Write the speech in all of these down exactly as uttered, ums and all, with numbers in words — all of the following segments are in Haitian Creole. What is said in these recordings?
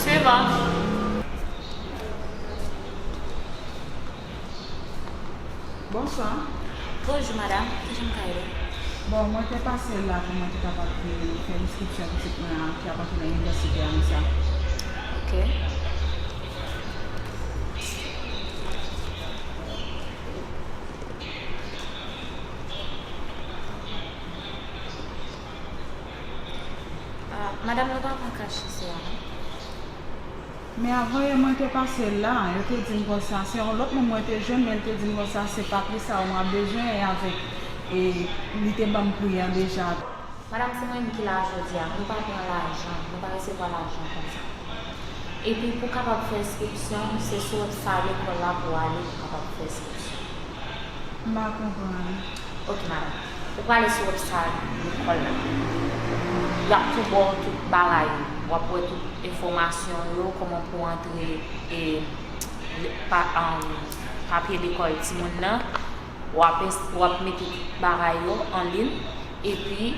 Eva. Bonswa. Bonjou, madanm. Kijan m ka ede w? Bon, mwen te pase la pou mwen te kapab vin fè enskripsyon pitit mwen an ki ap antre nan inivèsite a, Anisa. Ok. Ah, madanm, nou pa pran kach isi a, non? Men avan yè mwen te pase la, yo te di m konsa, se yon lòt moun mwen te jwenn, men l te di m konsa, se pa pri sa a mwen bezwen, e avèk, e li te ban m pri an deja. Madanm, se mwen menm ki la jodi a, nou pa pran lajan, nou pa resevwa lajan konsa. Epi pou w kapab fè enskripsyon, se sou wèbsay lekòl la pou w ale pou w kapab fè enskripsyon. M pa konprann. Ok, madanm. Ou prale sou wèbsay lekòl la. Y ap tou ba w tout bagay. W ap wè tout enfòmasyon yo, kòman pou w antre, e, le-, pa, um, papye lekòl timoun nan. W ap ins-, w ap mete tout bagay yo an liy. Epi,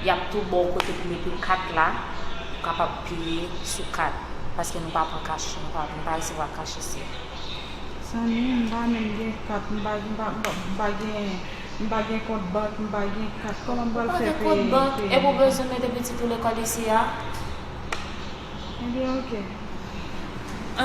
y ap tou ba w kote pou mete kat la, pou w kapab peye sou kat. Paske nou pa pran kach, nou pa, nou pa resevwa kach isi. Zanmi, m pa menm gen kat, m pa, m pa, m pa, m pa gen, m pa gen kont bank, m pa gen kat. Kòman m pral fè peye? Ou pa gen kont bank, epi w bezwen mete pitit ou lekòl isi a? Ebyen, ok.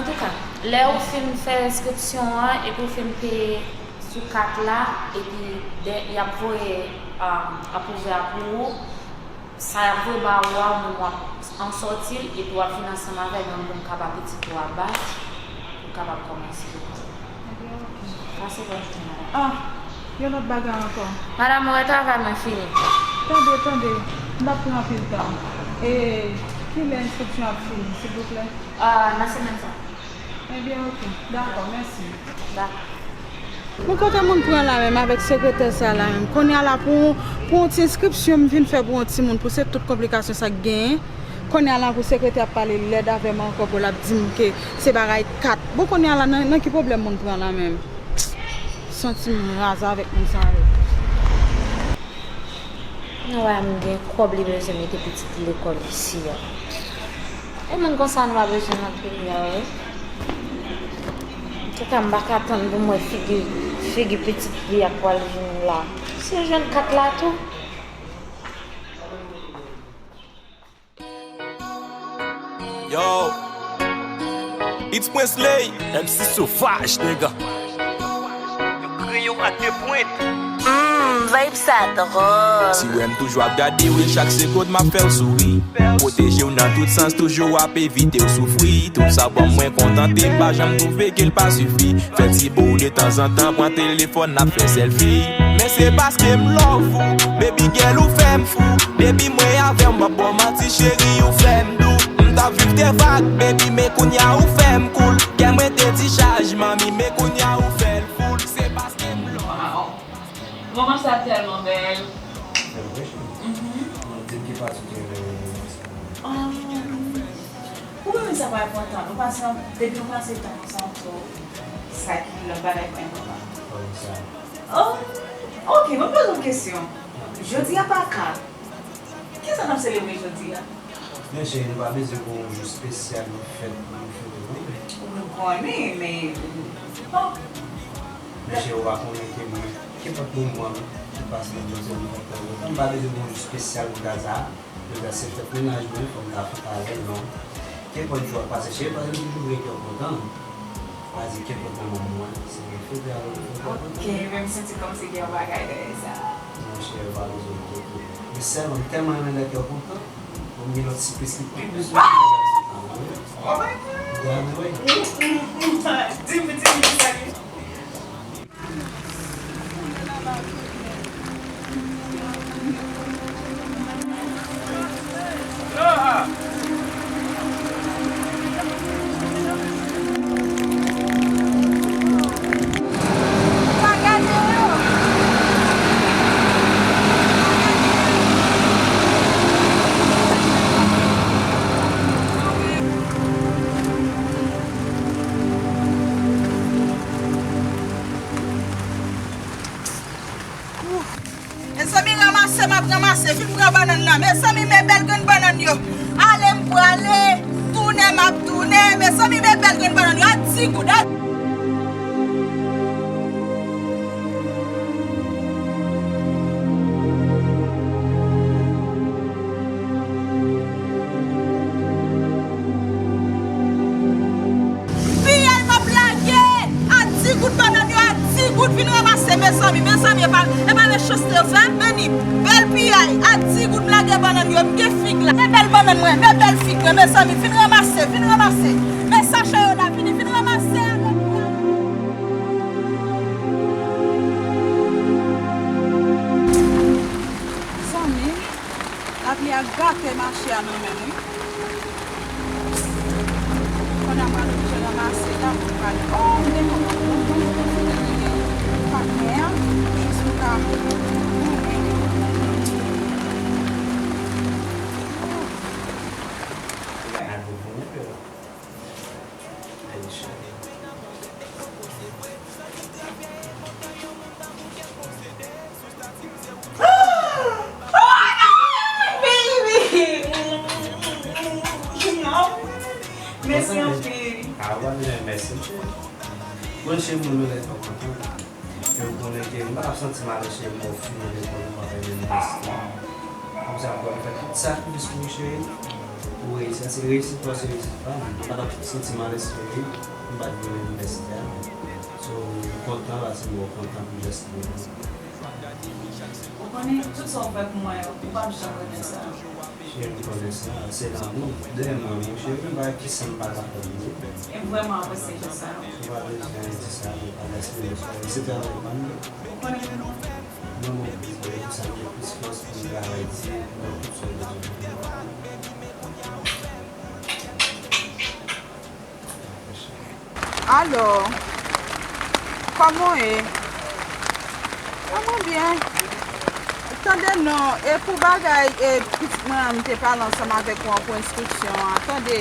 Antouka, lè ou fin fè enskripsyon an, epi w fin peye sou kat la, epi dè, y ap voye, um, apwouvè a pou ou. Sa y ap voye ba ou a, ou menm w ap ansòti l, epi w ap vin ansanm avè l, yon moun k ap ba pitit ou a bak, pou kapab kòmanse lekòl. Ebyen, ok. Pase bòn jounen, madanm. Ah, yon lòt bagay ankò. Madanm, ou wè travay mwen fini. Tande, tande, m p ap pran anpil tan. E kilè enskripsyon ap fini, silvouplè? Ah, nan semèn sa. Ebyen, ok. Dakò, mèsi. Dakò. Bon, kote moun pran la menm avèk sekretè sa la menm? Kounye a la pou, pou yon ti enskripsyon m vin fè pou yon timoun, pou se tout konplikasyon sa k genyen. Kounye a la pou sekretè ap pale lèd avè m ankò, pou l ap di m ke se bagay kat. Bon, kounye a la nan, nan ki pwoblèm moun pran la menm? Santi m raz avèk moun sa yo. Nan wè m gen kòb li bezwen mete pitit li lekòl isi a. E moun konsa nou pa bezwen nan peyi a, wi. Antouka, m pa ka tann pou m wè figi, figi pitit li a k pral vini la. Si l jwenn kat la tou. Yo, it's Prince Lay, M C Sauvage, nigga. Yo kriye w ak de pwent. Mm, vibe sa dròl. Si w wè m toujou ap gade w, e chak segonn m ap fè w souri. Pwoteje w nan tout sans, toujou ap evite w soufri. Tout sa ban mwen kontante, m pa janm twouve ke l pa sifi. Fè ti bo w de tanzantan, pran telefòn, n ap fè sèlfi. Men se paske m love ou, baby girl, ou fè m fou. Depi mwen avè w, m p ap ba w manti, cheri, ou fè m dou. M t ap viv de vag, baby, men kounya ou fè m cool. Kè mwen te dichaj, manmi, men kounya ou fè l full. Se paske m love ou. Wow. Moman sa tèlman bèl. Fè m rejwi. Mhm. Mwen di ki pati ke. Ou menm sa pa enpòtan. Nou pase, depi nou pase tan ansanm, so, sa ki lòt bagay pa enpòtan. Kòman sa? Oh, ok, mwen poze yon kesyon. Jodi a pa ka. Kisa n ap selebre jodi a? Men cheri, nou pa bezwen pou yon jou espesyal, yon fèt pou nou fete, non. Ou konnen, men, bon. Men cheri, ou pa konnen ke mwen, kenpòt moman ki pase nan zòn sa, m pa bezwen pou yon jou espesyal pou gaz a. Jodi a se fèt mennaj mwen, fò m ta fete avè l, non. Kenpòt jou ap pase, cheri, paske m toujou vle kè w kontan. Pa di kenpòt moman mwen, se mwen fete avè l, fete avè l. Ok, men m santi kòmsi gen yon bagay dèyè sa. Monchè, pa bezwen enkyete. Men sèlman, m tèlman renmen lè kè w kontan, pou m gen lòt siplis ki pi bezwen. Oh my God! Gade, wi. Di m, di m, di m sa gen. Mezanmi, ranmase m ap ranmase, fin pran bannann nan. Mezanmi, men bèl grenn bannann yo. Ale m prale, tounen m ap tounen. Mezanmi, men bèl grenn bannann yo a di goud, a Piyay m ap lage! A di goud bannann yo, a di goud vin ranmase, mezanmi, mezanmi, e pa, e pa mechanste yo fè, men ni bèl piyay, a di goud m lage bannann yo, m gen fig la, men bèl bannann mwen, men bèl fig mwen, mezanmi, vin ranmase, vin ranmase, men sache yo la, vini, vin ranmase avèk mwen. Zanmi, lapli a gate mache a nan men m, wi. Kounye a m pral oblije ranmase la pou m pale. Oh, m te kontan. Bon, bon, bon, bon, bon, patnè a, jis m ka konnen. Mèsi anpil. Ah, w pa bezwen mèsi, cheri. Bon, cheri, mwen, mwen lè fò kontan. Ke w konnen ke m pa t ap santi m alèz, cheri, mwen fini lekòl, mwen pa fè inivèsite. Kòmsi ap fè tout sakrifis pou ou, cheri. Ou reyisi, se reyisit pa w, se reyisit pa m. Mwen pa t ap santi m alèz, cheri, m pa t vin inivèsite a. So, m kontan, paske mwen kontan pou jès li. Ou konnen, tout sa w fè pou mwen yo, ou p ap janm remet sa. Cheri, m konnen sa, se lanmou. Dèyè m lanmou, cheri, m pa ki sa m pa ka fè pou ou. E m vrèman apresye jan sa. Ou pa bezwen di sa, ou pa gaspiye sa. Se travay pa m. Ou konnen. Non, non, se pou sa m gen plis fòs pou m travay di, nan tout sa w bezwen. Alò, kòman w ye? A, mwen byen. Tande non, e pou bagay, e, pitit mwen an, m te pale ansanm avèk ou an pou enskripsyon an, tande,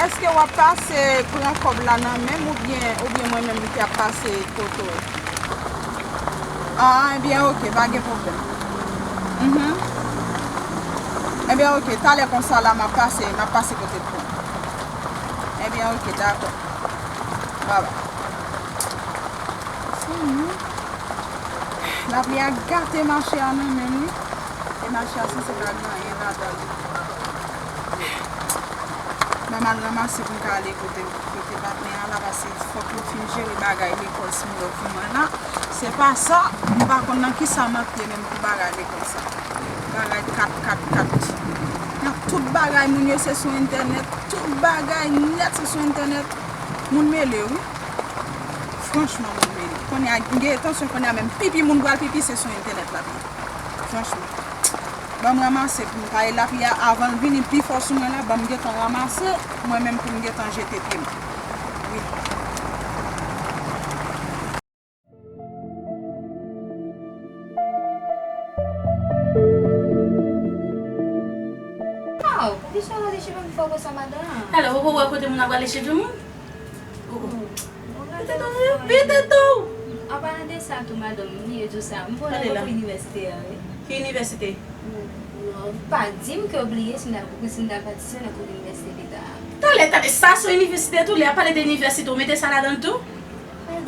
èske w ap pase pran kòb la nan men m oubyen, oubyen mwen menm ki ap pase kote w? A, ebyen, oke, pa gen pwoblèm. Mhm. Ebyen, oke, talè konsa la, m ap pase, m ap pase kote l pou ou. Ebyen, oke, dakò. Babay. Lapli a gate mache a nan men m, wi. E mache a sanse pa gen anyen ladan l. Ban m al ranmase pou m ka ale kote, kote patnè a la, paske fòk m fin jere bagay lekòl Smirnoff pou mwen la. Se pa sa, m pa konn nan kisa m ap ye menm pou bagay lekòl sa. Bagay kat, kat, kat. Nan tout bagay moun yo se sou entènèt, tout bagay nèt se sou entènèt. Moun mele, wi. Franchman, moun mele. Kounye a, m gen entansyon kounye a menm pipi moun pral pipi se sou entènèt l ap ye. Franchman. Ban m ranmase pou m ka ale lapli a avan l vini pi fò sou mwen la, ban m gentan ranmase mwen menm pou m gentan jete pye m. Wi. Aw, poukisa w lave cheve m fò konsa, madanm? Talè, ou poko wè kote moun ap rale cheve moun? Pete tande, pete tou. An palan de sa tou, madanm, m bliye di w sa. M konnen poko inivèsite a, wi. Ki inivèsite? Non, pa di m ke w bliye si m ta, si m ta patisipe nan kou inivèsite leta a. Talè, talè, sa se yon inivèsite tou, lè y ap pale de inivèsite, ou mete sa ladan l tou?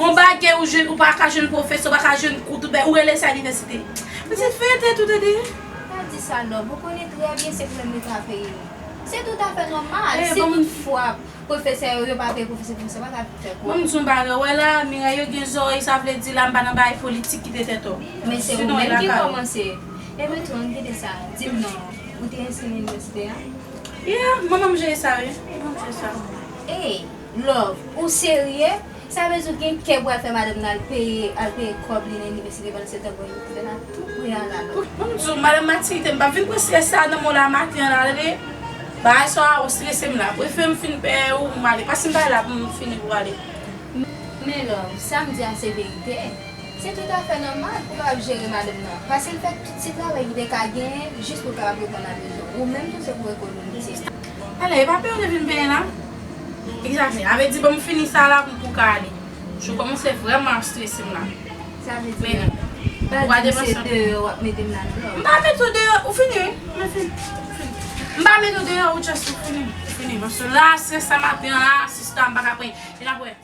On bagay ou jwenn, ou pa ka jwenn pwofesè, ou pa ka jwenn kou, tout bagay, ou rele sa inivèsite. Men se fete tou, tande. Pa di sa, Love, ou konnen trè byen se pwoblèm leta peyi nou. Se toutafè nòmal, si toutfwa pwofesè yo, yo pa peye pwofesè, pwofesè pa ka fè kou. Mwen, m di yon bagay, ou wè la, Miray, yo gen zòrèy, sa vle di la, m pa nan bagay politik, kite tèt ou. Men se ou menm ki kòmanse. Ebyen, tou, ann kite sa. Di m non, ou te enskri nan inivèsite a? Yeah, manman m jere sa, wi. Manman m jere sa. Ey, Love, ou serye? Sa vle di ou gen kè pou al fè madanm nan al peye, al peye kòb li nan inivèsite pandan se tan pou li fè la tou prè a la, Love. Pou, pou m di w, madanm matirite, m p ap vin pran estrès sa nan men w la maten an la, tande? Bagay sa a, ou strese m la. Prefere m fin pè ou, m ale. Pase m bay la pou m fini pou ale. Men Love, sa m di a se verite. Se toutafè nòmal pou w kapab jere madanm nan. Paske l fè tout ti travay li te ka genyen jis pou l kapab reponn a bezwen. Ou menm tou se pou w ekonomize. Alè, e pa peye w te vin peye la? Egzakte. A vle di, ban m fini sa la pou m pou ka ale. Jou kòmanse vrèman ap strese m la. Sa vle di, pa di m se deyò w ap mete m la non. M pa mete w deyò, ou fini wi. Mwen fini. Ou fini. M pa mete w deyò, ou just ou fini. Ou fini. Paske la, se sa maten an la, sista, m pa ka pran. E n ap wè.